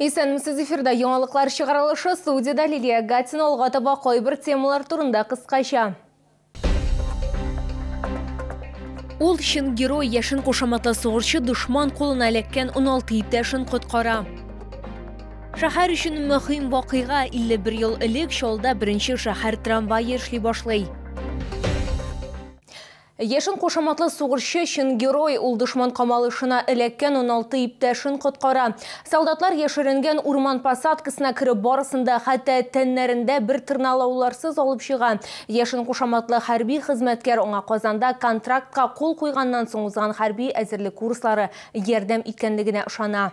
Исәнмесез, эфирда яңалыклар чыгарылышы, студияда Лилия Гатина. Алга таба кайбер темалар турында кыскача. Ул чын герой, Яшен кушаматлы сугышчы дошман кулына эләккән 16 иптәшен коткара. Шәһәр өчен мөһим вакыйга: 51 ел элек Чаллыда беренче шәһәр трамвае эшли башлый. Яшен кушаматлы сугышчы чын герой, ул дошман камалышына эләккән 16 иптәшен коткара. Солдатлар яшеренгән урман посадкасына кереп, барысын да хәтта тәннәрендә бер тырналауларсыз алып чыга. Яшен кушаматлы хәрби хезмәткәр, аңа Казанда контрактка кул куйганнан соң узган хәрби әзерлек курслары ярдәм иткәнлегенә ышана.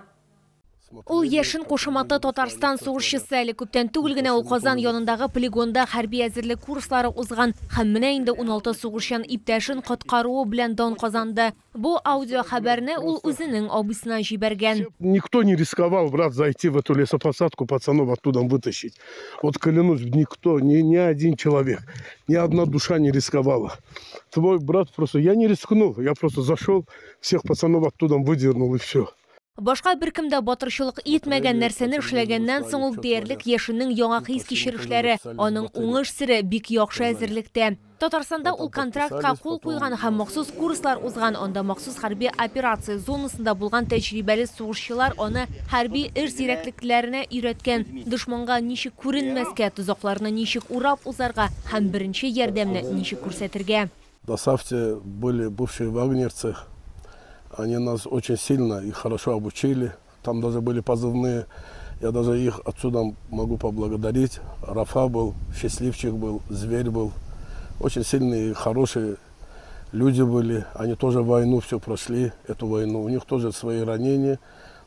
Ул Яшен кушаматлы Татарстан сугышчысы. Әле күптән түгел генә ул Казан янындагы полигонда хәрби әзерлек курслары узган һәм менә инде 16 сугышчан иптәшен коткаруы белән дан казанды. Бу аудио хәбәрне ул үзенең абыйсына җибәргән. Никто не рисковал, брат, зайти в эту лесопосадку, пацанов оттуда вытащить. Вот клянусь, никто, ни один человек, ни одна душа не рисковала. Твой брат просто, я не рискнул, я просто зашел, всех пацанов оттуда выдернул, и все. Башка беркем дә батырчылык итмәгән нәрсәне эшләгәннән соң ул диярлек Яшеннең яңа хис-кичерешләре, аның уңыш сере бик яхшы әзерлектә. Татарстанда ул контрактка кул куйган һәм махсус курслар узган. Анда махсус хәрби операция зонасында булган тәҗрибәле сугышчылар аны хәрби эш зирәклекләренә өйрәткән. Дошманга ничек күренмәскә, тозакларны ничек урап узарга һәм беренче ярдәмне ничек күрсәтергә. В ДОСААФе были бывшие вагнерцы. Они нас очень сильно и хорошо обучили. Там даже были позывные. Я даже их отсюда могу поблагодарить. Рафа был, Счастливчик был, Зверь был. Очень сильные и хорошие люди были. Они тоже войну все прошли, эту войну. У них тоже свои ранения.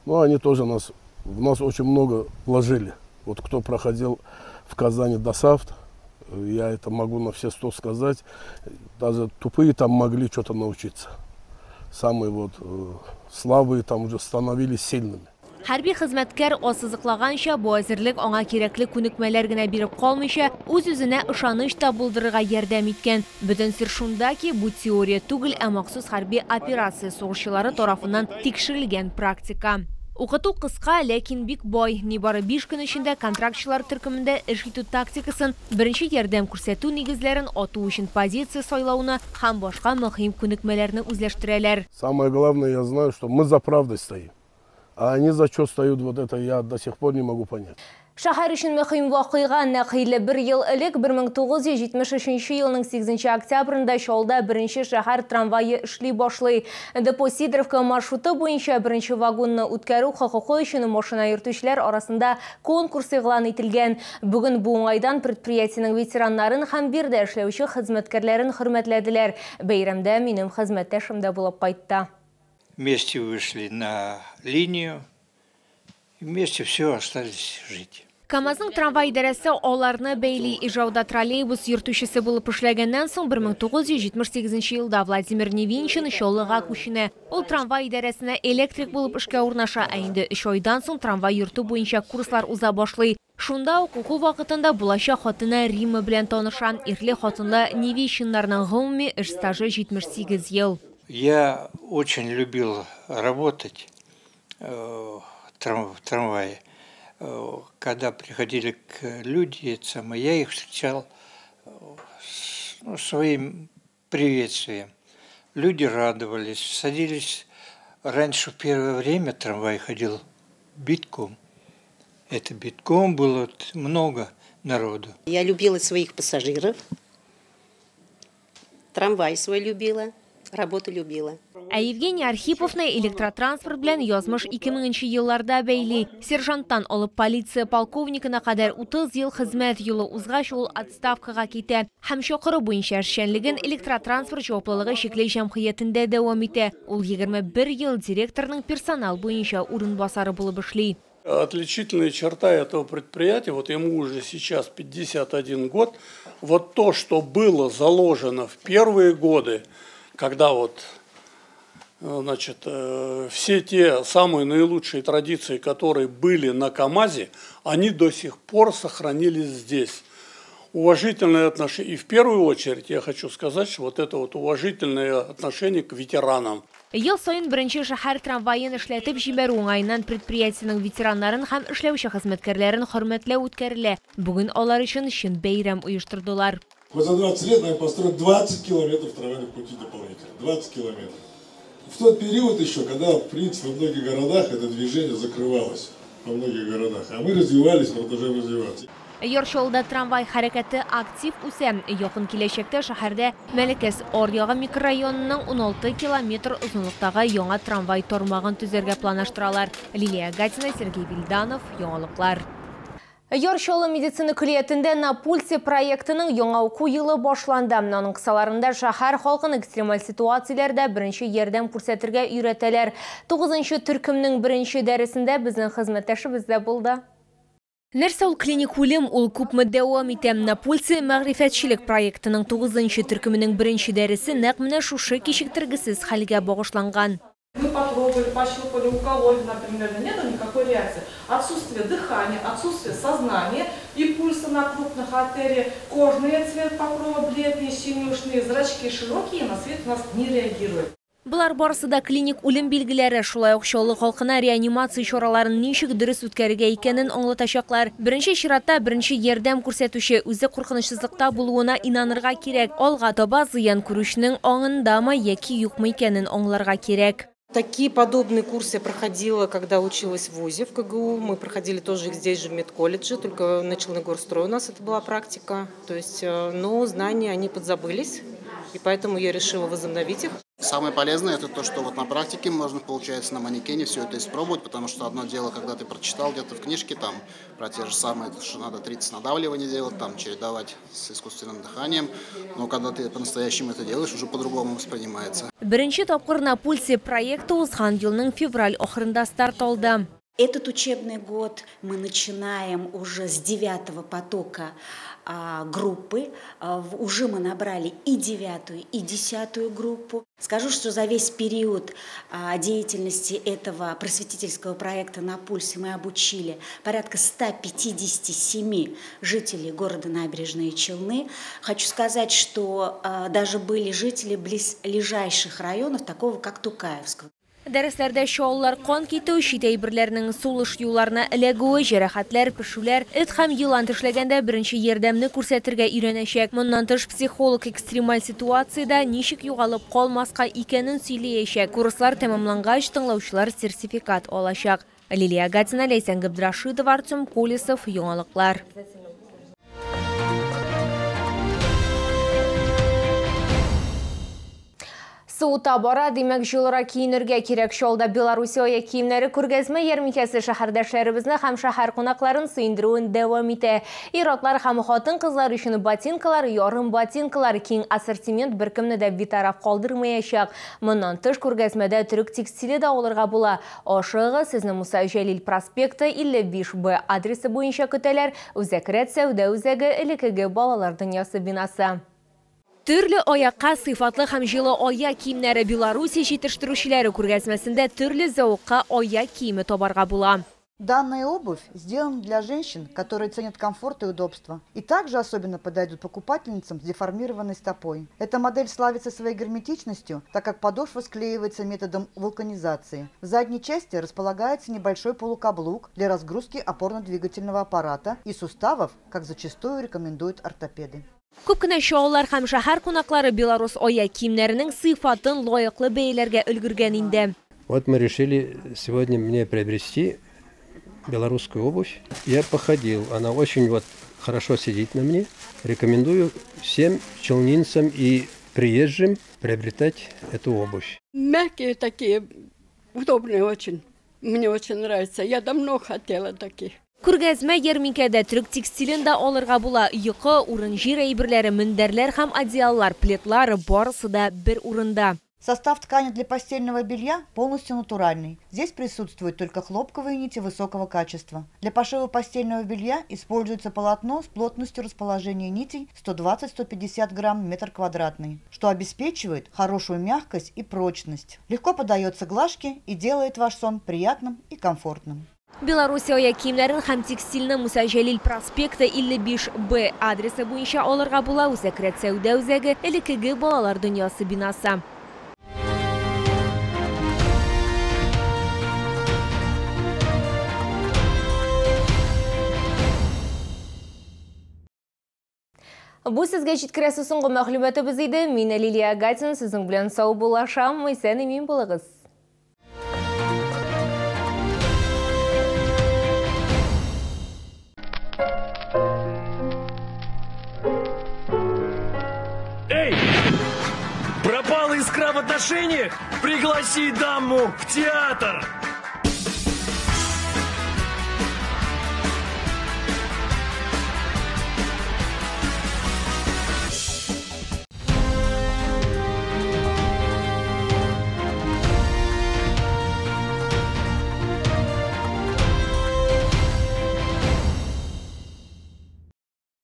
Но они тоже в нас очень много вложили. Вот кто проходил в Казани ДОСААФ, я это могу на все 100 сказать, даже тупые там могли что-то научиться. Самые слабые там уже становились сильными. Хәрби хезмәткәр ассызыклаганча, бу әзерлек аңа кирәкле күнекмәләр генә биреп калмыйча, үз-үзенә ышаныч та булдырырга ярдәм иткән. Бөтен сер шунда ки, бу теория түгел, ә махсус хәрби операция сугышчылары тарафыннан тикшерелгән практика. Укыту кыска, ләкин бик бай. Нибары 5 көн эчендә контрактчылар төркемендә эш итү тактикасын, беренче ярдәм күрсәтү нигезләрен, ату өчен позиция сайлауны һәм башка мөһим күнекмәләрне үзләштерәләр. Самое главное, я знаю, что мы за правдой стоим. А они за что стоят, вот это я до сих пор не могу понять. Шәһәр өчен мөһим вакыйга: нәкъ 51 ел элек, 1973 елның 8 октябрендә Чаллыда беренче шәһәр трамвае эшли башлый. Депо Сидоровка маршруты буенча беренче вагонны үткәрү хокукы өчен машина йөртүчеләр арасында конкурс игълан ителгән. Бүген бу уңайдан предприятиенең ветераннарын һәм биредә эшләүче хезмәткәрләрен хөрмәтләделәр. Бәйрәмдә минем хезмәттәшем дә булып кайтты. Вместе вышли на линию, вместе все остались жить. КАМАЗның трамвай идарәсе аларны бәйли. Ижауда троллейбус йөртүчесе булып эшләгәннән соң 1978 елда Владимир Невинчин Чаллыга күченә. Ул трамвай идарәсенә электрик булып эшкә урнаша, ә инде 3 айдан соң трамвай йөртү буенча курслар уза башлый. Шунда ук уку вакытында булачак хатыны Римма белән таныша. Ирле хатынлы Невинчиннарның гомуми эш стажы 78 ел. Я очень любил работать в трамвае. Когда приходили люди, я их встречал своим приветствием. Люди радовались, садились. Раньше в первое время трамвай ходил битком. Это битком было много народу. Я любила своих пассажиров, трамвай свой любила, работу любила. Ә Евгений Архиповны электротранспорт белән язмыш 2000 елларда бәйли. Сержанттан алып полиция полковникына кадәр 30 ел хезмәт юлы узгач, ул отставкага китә һәм чакыру буенча эшчәнлеген электротранспорт җаваплылыгы чикле җәмгыятендә дәвам итә. Ул 21 ел директорның персонал буенча урынбасары булып эшли. Отличительная черта этого предприятия, вот ему уже сейчас 51 год, вот то, что было заложено в первые годы, когда все те самые наилучшие традиции, которые были на КАМАЗе, они до сих пор сохранились здесь. Уважительное отношение, и в первую очередь я хочу сказать, что вот это вот уважительное отношение к ветеранам. Ел саен беренче шәһәр трамваен эшләтеп җибәрү уңаеннан предприятиенең ветераннарын һәм эшләүче хезмәткәрләрен хөрмәтләү үткәрелә. Бүген алар өчен чын бәйрәм оештырдылар. Вот за 20 лет нам построят 20 километров трамвайных путей дополнительно. 20 километров. В тот период еще, когда, в принципе, во многих городах это движение закрывалось. Во многих городах. А мы развивались, продолжаем развиваться. Яр Чаллыда трамвай хәрәкәте актив үсә. Якын киләчәктә шәһәрдә Мәләкәс аръягы микрорайонының 16 километр озынлыктагы яңа трамвай тармагын төзергә планлаштыралар. Лилия Гатина, Сергей Вильданов, Яңалыклар. Яр Чаллы медицина көллиятендә «На пульсе» проектының яңа уку елы башланды. Аның кысаларында шәһәр халкын экстремаль ситуацияләрдә беренче ярдәм күрсәтергә өйрәтәләр. 9нчы төркемнең беренче дәресендә безнең хезмәттәшебез дә булды. Нәрсә ул клиник үлем, ул күпме дәвам итә? «На пульсе» мәгърифәтчелек проектының 9нчы төркеменең беренче дәресе нәкъ менә шушы кичектергесез хәлгә багышланган. Мы попробовали, пощупали, укололи, например, нет никакой реакции. Отсутствие дыхания, отсутствие сознания и пульса на крупных артериях, кожный цвет покрова бледный, синюшные, зрачки широкие, на свет у нас не реагирует. Болар барысы да клиник үлем билгеләре, шулай ук Чаллы халкына реанимация чараларын ничек дөрес үткәрергә икәнен аңлатачаклар. Беренче чиратта беренче ярдәм күрсәтүче үзе куркынычсызлыкта булуына инанырга кирәк. Алга таба зыян күрүченең аңындамы яки юкмы икәнен аңларга кирәк. Такие подобные курсы я проходила, когда училась в ВУЗе, в КГУ. Мы проходили тоже их здесь же, в медколледже, только на Челныгорстрой у нас это была практика. То есть, но знания, они подзабылись, и поэтому я решила возобновить их. Самое полезное – это то, что вот на практике можно, получается, на манекене все это испробовать, потому что одно дело, когда ты прочитал где-то в книжке там про те же самые, что надо 30 надавливаний делать, там чередовать с искусственным дыханием, но когда ты по-настоящему это делаешь, уже по-другому воспринимается. Беренче тапкыр «На пульсе» проекты узган елның февраль ахырында старт алды. Этот учебный год мы начинаем уже с 9-го потока группы. Уже мы набрали и 9-ю, и 10-ю группу. Скажу, что за весь период деятельности этого просветительского проекта «На пульсе» мы обучили порядка 157 жителей города Набережные Челны. Хочу сказать, что даже были жители близлежащих районов, такого как Тукаевского. Дәресләрдә чаллылар кан китү, чит әйберләрнең сулыш юлларына эләгүе, җәрәхәтләр, пешүләр, эт һәм елан тешләгәндә беренче ярдәмне күрсәтергә өйрәнәчәк. Моннан тыш психолог экстремаль ситуациядә ничек югалып калмаска икәнен сөйләячәк. Курслар тәмамлангач, тыңлаучылар сертификат алачак. Лилия Гатина, Ләйсән Габдрашитова, Артем Колесов, Яңалыклар. Суыта бара, димәк, җылырак киенергә кирәк. Чаллыда Белоруссия аяк киемнәре күргәзмә ярминкәсе шәһәрдәшләребезне һәм шәһәр кунакларын сөендерүен дәвам итә. Ир-атлар һәм хатын-кызлар өчен ботинкалар, ярым ботинкалар, киң ассортимент беркемне дә битараф калдырмаячак. Моннан тыш күргәзмәдә төрек текстиле дә алырга була. Ашыгыгыз, сезне Муса Җәлил проспекты 55Б адресы буенча көтәләр. Үзәк рәт сәүдә үзәге, элеккеге балалар дөньясы бинасы. Төрле аякка сыйфатлы һәм җылы аяк киемнәре Белоруссия җитештерүчеләре күргәзмәсендә төрле зәвыкка аяк киеме табарга була. Данная обувь сделана для женщин, которые ценят комфорт и удобство. И также особенно подойдут покупательницам с деформированной стопой. Эта модель славится своей герметичностью, так как подошва склеивается методом вулканизации. В задней части располагается небольшой полукаблук для разгрузки опорно-двигательного аппарата и суставов, как зачастую рекомендуют ортопеды. Күп кенә чаллылар һәм шәһәр кунаклары белорус аяк киемнәренең сыйфатын лаеклы бәяләргә өлгергән инде. Вот мы решили сегодня мне приобрести белорусскую обувь. Я походил, она очень вот хорошо сидит на мне. Рекомендую всем челнинцам и приезжим приобретать эту обувь. Мягкие такие, удобные очень. Мне очень нравится. Я давно хотела таких. Күргәзмә ярминкәдә төрек текстилен дә алырга була. Йокы, урын-җир әйберләре, мендәрләр һәм одеяллар, пледлар барысы да бер урында. Состав ткани для постельного белья полностью натуральный. Здесь присутствуют только хлопковые нити высокого качества. Для пошива постельного белья используется полотно с плотностью расположения нитей 120-150 грамм в метр квадратный, что обеспечивает хорошую мягкость и прочность. Легко поддается глажке и делает ваш сон приятным и комфортным. Белоруссия аяк киемнәрен һәм текстильне Муса Җәлил проспекты 55Б адресы буенча алырга була. Үзәк рәт сәүдә үзәге, элеккеге балалар дөньясы бинасы. Бу сезгә җиткерәсе соңгы мәгълүматыбыз иде. Мин Лилия Гатина сезнең белән саубуллашам. Исән имин булыгыз. Эй! Пропала искра в отношениях? Пригласи даму в театр!